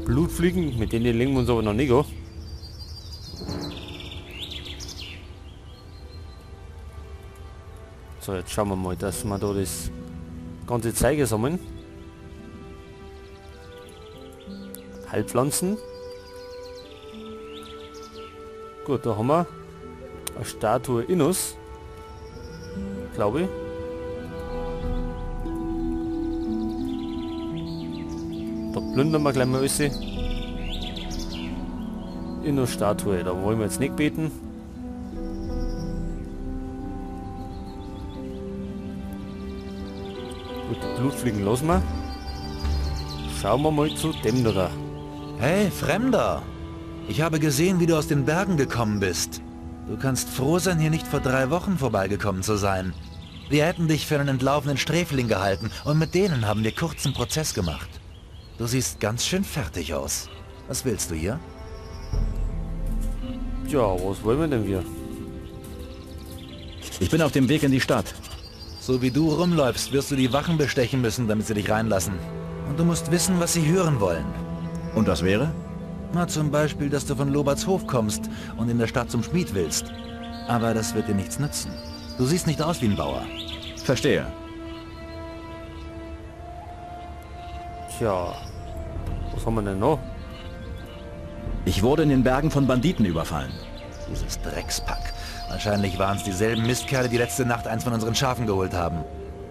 Blutfliegen, mit denen legen wir uns aber noch nicht an. So, jetzt schauen wir mal, dass wir da das ganze Zeug sammeln. Heilpflanzen. Gut, da haben wir eine Statue Innos, glaube ich. Da plündern wir gleich mal alles. Innos-Statue, da wollen wir jetzt nicht beten. Gut, die Blutfliegen lassen wir. Schauen wir mal zu dem da. Hey, Fremder! Ich habe gesehen, wie du aus den Bergen gekommen bist. Du kannst froh sein, hier nicht vor 3 Wochen vorbeigekommen zu sein. Wir hätten dich für einen entlaufenen Sträfling gehalten und mit denen haben wir kurzen Prozess gemacht. Du siehst ganz schön fertig aus. Was willst du hier? Ja, was wollen wir denn hier? Ich bin auf dem Weg in die Stadt. So wie du rumläufst, wirst du die Wachen bestechen müssen, damit sie dich reinlassen. Und du musst wissen, was sie hören wollen. Und das wäre? Na, zum Beispiel, dass du von Lobarts Hof kommst und in der Stadt zum Schmied willst. Aber das wird dir nichts nützen. Du siehst nicht aus wie ein Bauer. Verstehe. Tja, was haben wir denn noch? Ich wurde in den Bergen von Banditen überfallen. Dieses Dreckspack. Wahrscheinlich waren es dieselben Mistkerle, die letzte Nacht eins von unseren Schafen geholt haben.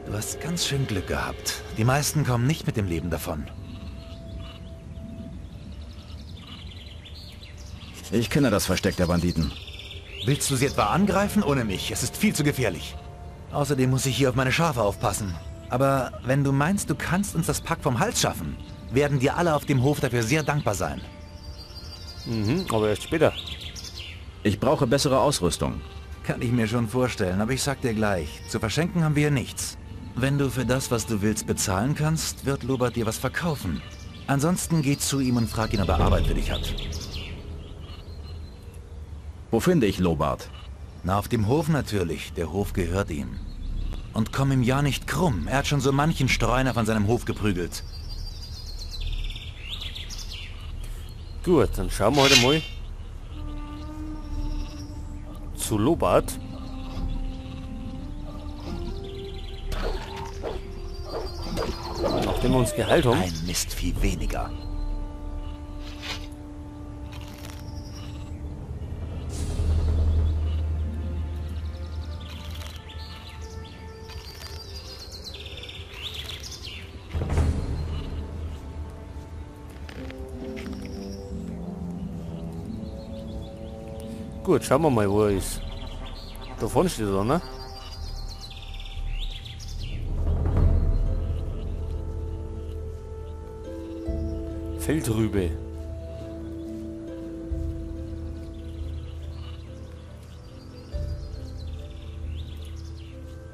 Du hast ganz schön Glück gehabt. Die meisten kommen nicht mit dem Leben davon. Ich kenne das Versteck der Banditen. Willst du sie etwa angreifen ohne mich? Es ist viel zu gefährlich. Außerdem muss ich hier auf meine Schafe aufpassen. Aber wenn du meinst, du kannst uns das Pack vom Hals schaffen, werden dir alle auf dem Hof dafür sehr dankbar sein. Mhm, aber erst später. Ich brauche bessere Ausrüstung. Kann ich mir schon vorstellen, aber ich sag dir gleich, zu verschenken haben wir hier nichts. Wenn du für das, was du willst, bezahlen kannst, wird Lobart dir was verkaufen. Ansonsten geh zu ihm und frag ihn, ob er Arbeit für dich hat. Wo finde ich Lobart? Na, auf dem Hof natürlich. Der Hof gehört ihm. Und komm ihm ja nicht krumm. Er hat schon so manchen Streuner von seinem Hof geprügelt. Gut, dann schauen wir heute mal zu Lobart. Nachdem wir uns geheilt haben. Ein Mistvieh weniger. Gut, schauen wir mal, wo er ist. Da vorne steht er, ne? Feldrübe.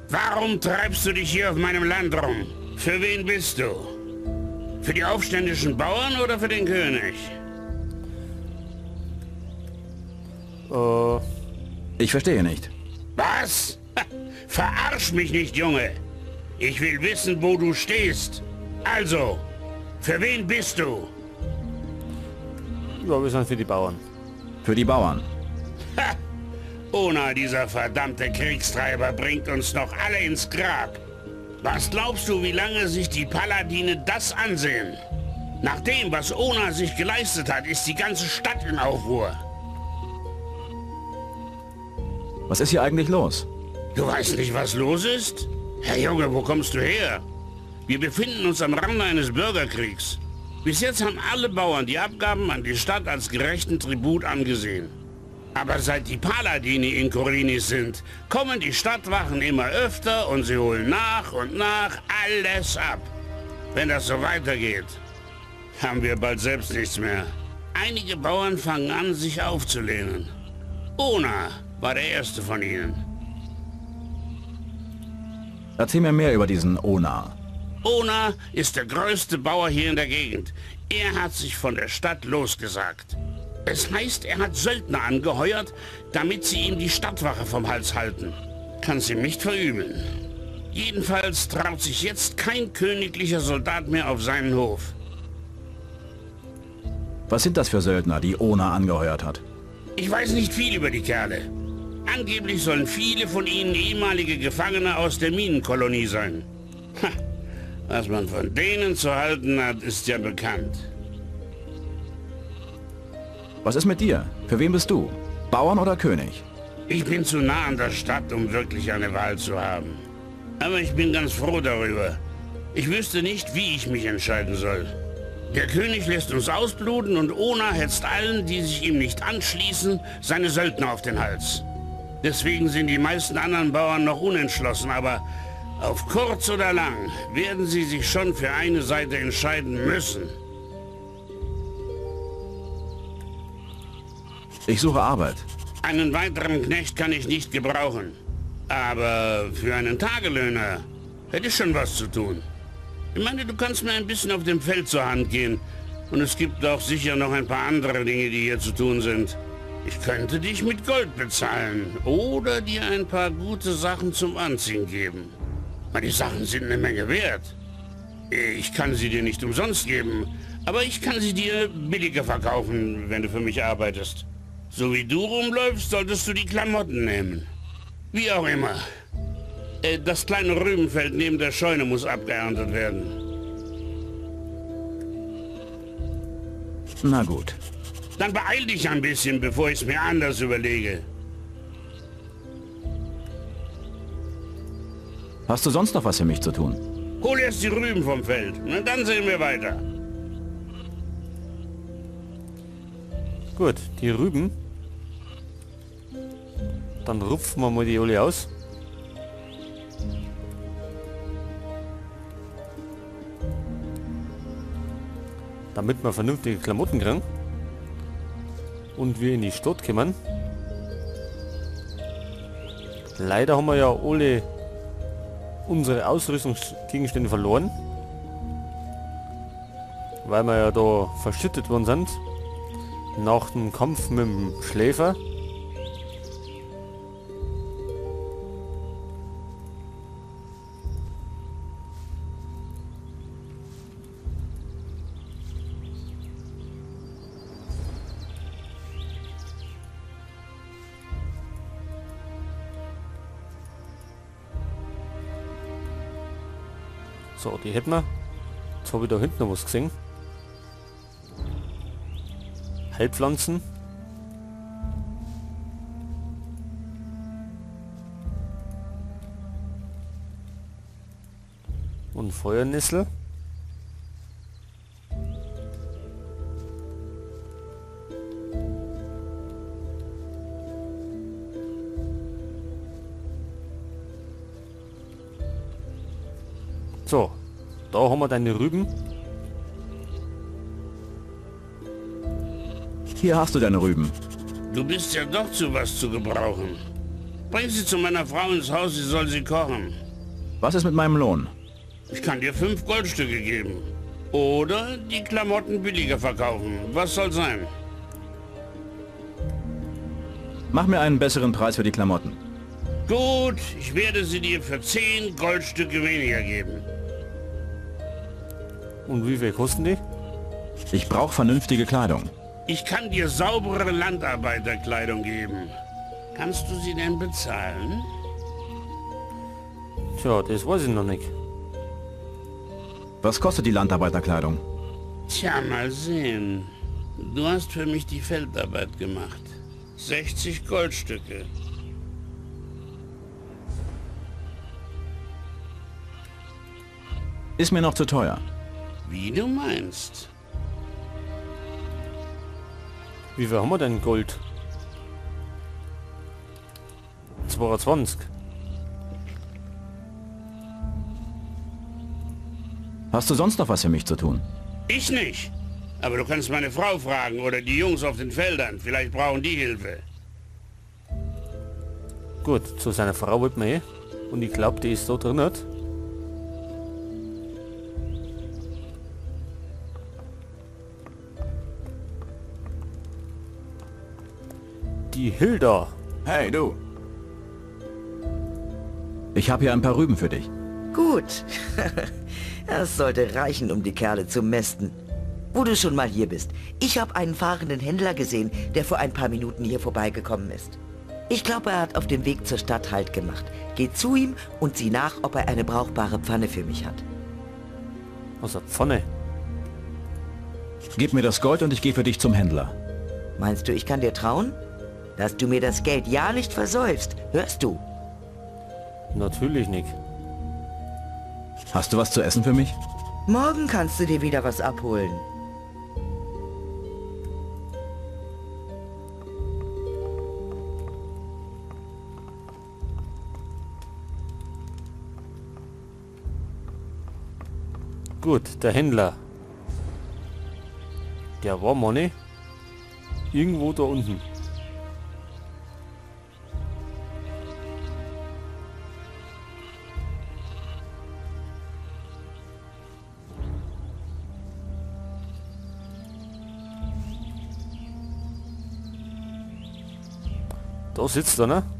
Warum treibst du dich hier auf meinem Land rum? Für wen bist du? Für die aufständischen Bauern oder für den König? Ich verstehe nicht. Was? Verarsch mich nicht, Junge! Ich will wissen, wo du stehst. Also, für wen bist du? Ja, wir sind für die Bauern. Für die Bauern. Ha! Ona, dieser verdammte Kriegstreiber, bringt uns noch alle ins Grab. Was glaubst du, wie lange sich die Paladine das ansehen? Nach dem, was Ona sich geleistet hat, ist die ganze Stadt in Aufruhr. Was ist hier eigentlich los? Du weißt nicht, was los ist? Herr Junge, wo kommst du her? Wir befinden uns am Rande eines Bürgerkriegs. Bis jetzt haben alle Bauern die Abgaben an die Stadt als gerechten Tribut angesehen. Aber seit die Paladine in Khorinis sind, kommen die Stadtwachen immer öfter und sie holen nach und nach alles ab. Wenn das so weitergeht, haben wir bald selbst nichts mehr. Einige Bauern fangen an, sich aufzulehnen. Ona war der erste von ihnen. Erzähl mir mehr über diesen Ona. Ona ist der größte Bauer hier in der Gegend. Er hat sich von der Stadt losgesagt. Es heißt, er hat Söldner angeheuert, damit sie ihm die Stadtwache vom Hals halten. Kann's ihm nicht verübeln. Jedenfalls traut sich jetzt kein königlicher Soldat mehr auf seinen Hof. Was sind das für Söldner, die Ona angeheuert hat? Ich weiß nicht viel über die Kerle. Angeblich sollen viele von ihnen ehemalige Gefangene aus der Minenkolonie sein. Ha, was man von denen zu halten hat, ist ja bekannt. Was ist mit dir? Für wen bist du? Bauern oder König? Ich bin zu nah an der Stadt, um wirklich eine Wahl zu haben. Aber ich bin ganz froh darüber. Ich wüsste nicht, wie ich mich entscheiden soll. Der König lässt uns ausbluten und Ona hetzt allen, die sich ihm nicht anschließen, seine Söldner auf den Hals. Deswegen sind die meisten anderen Bauern noch unentschlossen, aber auf kurz oder lang werden sie sich schon für eine Seite entscheiden müssen. Ich suche Arbeit. Einen weiteren Knecht kann ich nicht gebrauchen. Aber für einen Tagelöhner hätte ich schon was zu tun. Ich meine, du kannst mir ein bisschen auf dem Feld zur Hand gehen. Und es gibt auch sicher noch ein paar andere Dinge, die hier zu tun sind. Ich könnte dich mit Gold bezahlen oder dir ein paar gute Sachen zum Anziehen geben. Die Sachen sind eine Menge wert. Ich kann sie dir nicht umsonst geben, aber ich kann sie dir billiger verkaufen, wenn du für mich arbeitest. So wie du rumläufst, solltest du die Klamotten nehmen. Wie auch immer. Das kleine Rübenfeld neben der Scheune muss abgeerntet werden. Na gut. Dann beeil dich ein bisschen, bevor ich es mir anders überlege. Hast du sonst noch was für mich zu tun? Hol erst die Rüben vom Feld, und dann sehen wir weiter. Gut, die Rüben. Dann rupfen wir mal die alle aus. Damit wir vernünftige Klamotten kriegen. Und wir in die Stadt kommen. Leider haben wir ja alle unsere Ausrüstungsgegenstände verloren. Weil wir ja da verschüttet worden sind. Nach dem Kampf mit dem Schläfer. So, die hätten wir. Jetzt habe ich da hinten noch was gesehen. Heilpflanzen. Und Feuernessel. So, da haben wir deine Rüben. Hier hast du deine Rüben. Du bist ja doch zu was zu gebrauchen. Bring sie zu meiner Frau ins Haus, sie soll sie kochen. Was ist mit meinem Lohn? Ich kann dir 5 Goldstücke geben. Oder die Klamotten billiger verkaufen. Was soll sein? Mach mir einen besseren Preis für die Klamotten. Gut, ich werde sie dir für 10 Goldstücke weniger geben. Und wie viel kosten die? Ich brauche vernünftige Kleidung. Ich kann dir saubere Landarbeiterkleidung geben. Kannst du sie denn bezahlen? Tja, das weiß ich noch nicht. Was kostet die Landarbeiterkleidung? Tja, mal sehen. Du hast für mich die Feldarbeit gemacht. 60 Goldstücke. Ist mir noch zu teuer. Wie du meinst. Wie viel haben wir denn Gold? 22. Hast du sonst noch was für mich zu tun? Ich nicht. Aber du kannst meine Frau fragen oder die Jungs auf den Feldern. Vielleicht brauchen die Hilfe. Gut, zu seiner Frau wollten wir eh. Und ich glaube, die ist da drin. Hat. Die Hilda. Hey, du. Ich habe hier ein paar Rüben für dich. Gut. Das sollte reichen, um die Kerle zu mästen. Wo du schon mal hier bist. Ich habe einen fahrenden Händler gesehen, der vor ein paar Minuten hier vorbeigekommen ist. Ich glaube, er hat auf dem Weg zur Stadt Halt gemacht. Geh zu ihm und sieh nach, ob er eine brauchbare Pfanne für mich hat. Was eine Pfanne? Gib mir das Gold und ich gehe für dich zum Händler. Meinst du, ich kann dir trauen? Dass du mir das Geld ja nicht versäufst, hörst du? Natürlich nicht. Hast du was zu essen für mich? Morgen kannst du dir wieder was abholen. Gut, der Händler. Der war Money. Irgendwo da unten. Da sitzt er, ne?